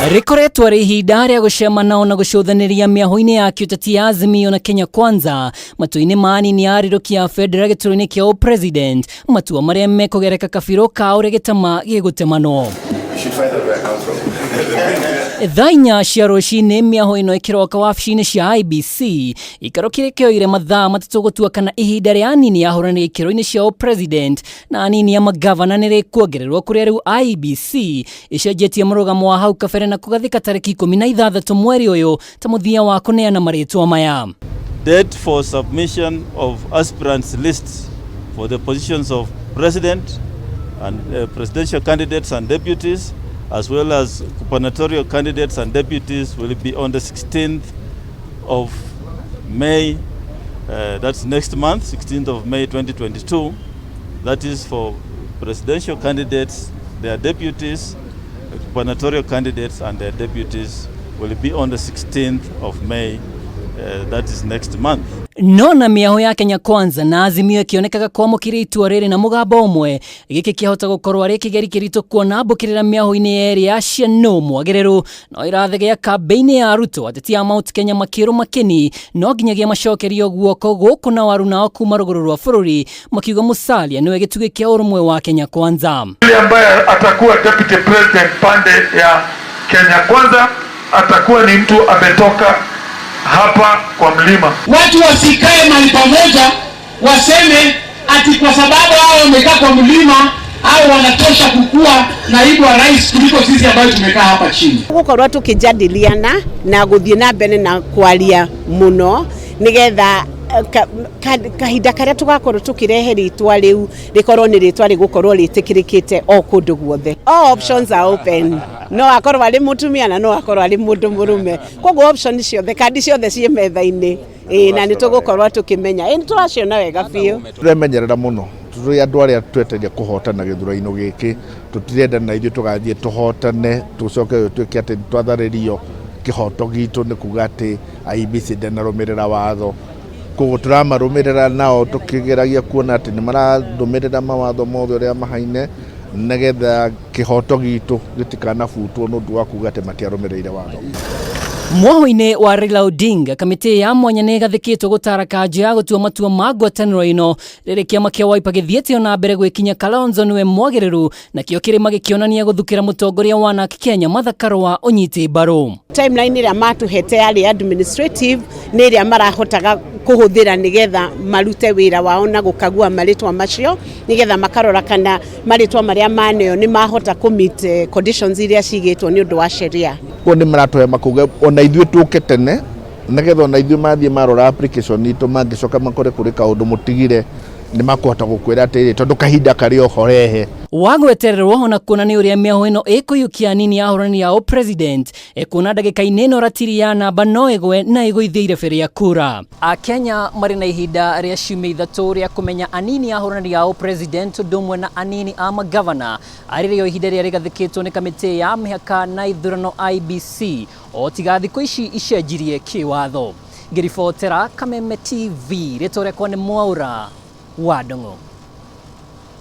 Rĩkoretwo rĩ ihinda rĩa gũcemana ona gũcũthanĩria mĩahũ-inĩ ya kĩũteti ya Azimio na Kenya Kwanza matua-inĩ ma anini a rĩrũki ya bendera gĩturwa-inĩ kĩa ũpresident, matua marĩa mekũgereka kabirũ ka ũrĩa gĩtama gĩgũtemanwo. Thaa 4 cia rũcinĩ mĩahũ ĩno ĩkĩroka wabici-inĩ cia IEBC, gĩikaro kĩrĩa kĩoire mathaa 3 gũtua kana ihinda rĩa anini ahũranĩri ikĩro-inĩ cia ũpresident na anini a magavana nĩ rĩkuongererwo, kũrĩa rĩu IEBC ĩcenjetie mũrũgamo wa hau kabere na kũgathĩka tarĩki 16 mweri ũyũ ta mũthia wa kũneana marĩtwa maya. Date for submission of aspirants lists for the positions of president and presidential candidates and deputies, as well as gubernatorial candidates and deputies, will be on the 16th of May, that's next month, 16th of May 2022. That is for presidential candidates, their deputies, gubernatorial candidates and their deputies will be on the 16th of May, that is next month. No na mĩahũ ya Kenya Kwanza na Azimio ĩkĩonekaga kwamũkĩra itua rĩrĩ na mũgambo ũmwe, gĩkĩ kĩahota gũkorwo arĩ kĩgeri kĩritũ kuona mbũkĩrĩra mĩahũ-inĩ yerĩ ya ciano mwagĩrĩru no ĩrathegea kambĩ-inĩ ya Ruto. Ateti a Mount Kenya makĩrũma kĩni no nginyagia macokerio guoko gũkũ, na waru nao kuma rũgũrũ rwa bũrũri makiuga Musalia nĩwe gĩtugĩ kĩa ũrũmwe wa Kenya Kwanza. Yule ambaye atakuwa deputy president pande ya Kenya Kwanza atakuwa ni mtu ametoka hapa kwa mlima. Watu wasikae mahali pamoja waseme ati kwa sababu hao wamekaa kwa mlima au wanatosha kukua naibu wa rais kuliko sisi ambayo tumekaa hapa chini. Gukorwo tukijadiliana na guthie na mbere na kwaria muno nigetha kahinda karia tugakorwo tukirehe ritwa riu rikorwo ni ritwa rigukorwo ritikirikite o kundu guothe. All options are open. No akorwo ari mutumia na no akorwo ari mundu murume, koguo option ciothe, kandi ciothe ciĩ metha-inĩ. Ĩĩ, na nĩ tũgũkorwo tukĩmenya. Ĩĩ, nĩ tũraciona wega biũ. Tũremenyerera mũno tũrĩ andũ arĩa twetereire kũhotana gĩthurano gĩkĩ, tũtirenda na ithuĩ tũgathiĩ tũhotane tũcoke gũtuĩke atĩ twatharĩrio kĩhoto gitũ nĩ kuga atĩ IEBC ndĩnarũmĩrĩra watho. Koguo tũramarũmĩrĩra nao tũkĩgeragia kuona atĩ nĩ mararũmĩrĩra mawatho mothe ũrĩa mahaine, nĩgetha kĩhoto gitũ gĩtikanabutwo nĩ ũndũ wa kuga atĩ matiarũmĩrĩire watho. Mwahũ-inĩ wa Raila Odinga, kamĩtĩ ya mwanya nĩ ĩgathĩkĩtwo gũtara kanjũ ya gũtua matua ma ngwatanĩro ĩno, rĩrĩ kĩama kĩa Wiper gĩthiĩte ona mbere gwĩkinya Kalonzo nĩwe mwagĩrĩru, nakĩo kĩrĩma gĩkĩonania gũthukĩra mũtongoria wa NARC Kenya Martha Karua ũnyiti mbaru. Timeline ĩrĩa matũhete yarĩ administrative, nĩ ĩrĩa marahotaga kũhũthĩra nĩgetha marute wĩra wao na gũkagua marĩtwa macio, nĩgetha makarora kana marĩtwa marĩa maneo nĩ mahota kũ meet conditions iria cigĩtwo nĩ ũndũ wa sheria. Koguo nĩ maratũhe makuga ona ithuĩ tũke tene, nĩgetha ona ithuĩ mathiĩ marora application itũ, mangĩcoka makore kũrĩ kaũndũ mũtigire, nĩ makũhota gũkwĩra atĩrĩ, tondũ kahinda karĩ oho rehe. Wa gwetererwo ona kuona nĩ ũrĩa mĩahũ ĩno ĩkũiyũkia anini a ahũrani a ũpresident, ekuona ndagĩka-inĩ ĩno ratiri ya namba no ĩgwe na ĩgũithie irebe rĩa kura. Akenya marĩ na ihinda rĩa ciumia 3 rĩa kũmenya anini a ahũrani a ũpresident ũndũ ũmwe na anini a magavana, arĩ rĩo ihinda rĩrĩa rĩgathĩkĩtwo nĩ kamĩtĩ ya mĩhaka na ithurano IEBC, o tiga thikũ ici icenjirie kĩwatho. Ngĩribotera Kameme TV, rĩtwa rĩakwa nĩ Mwaura wa Ndung'u.